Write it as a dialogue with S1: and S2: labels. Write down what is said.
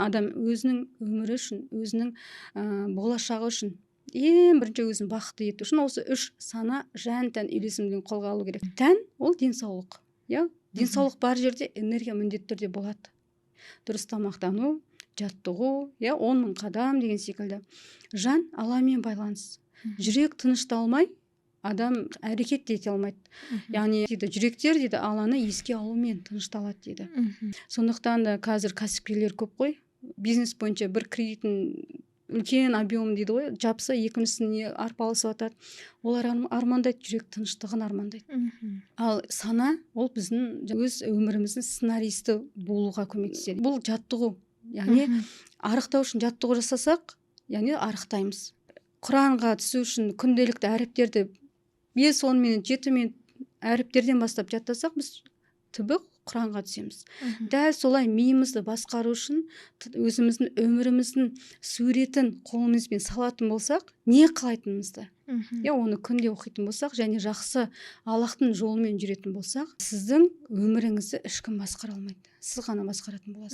S1: Адам өзінің өмірі үшін, өзінің болашағы үшін, ең бірінші өзін бақытты ету үшін осы үш сана, жан, тән үйлесімділігін қолға алу керек. Тән — ол денсаулық, иә. Денсаулық бар жерде энергия міндетті түрде болады. Дұрыс тамақтану, жаттығу, иә, 10 000 қадам деген секілді. Жан — Алламен байланыс. Жүрек тынышталмай, адам әрекет те ете алмайды. Яғни дейді, жүректер, дейді, Алланы еске алумен тынышталады дейді. Сондықтан да қазір кәсіпкерлер көп қой, бизнес бойынша бір кредитін үлкен объем дейді ғой, жапса, екіншісіне арпалысып жатады. Олар армандайды, жүрек тыныштығын армандайды. Ал сана — ол біздің өз өміріміздің сценаристі болуға көмектеседі. Бұл жаттығу, яғни арықтау үшін жаттығу жасасақ, яғни арықтаймыз. Құранға түсу үшін күнделікті әріптерді 5-10 минут, 7 минут әріптерден бастап жаттасақ, біз түбі құранға түсеміз. Дәл солай миымызды басқару үшін өзіміздің өміріміздің суретін қолымызбен салатын болсақ, не қалайтынымызды, иә, оны күнде оқитын болсақ және жақсы Аллахтың жолымен жүретін болсақ, сіздің өміріңізді ешкім басқара алмайды, сіз ғана басқаратын боласыз.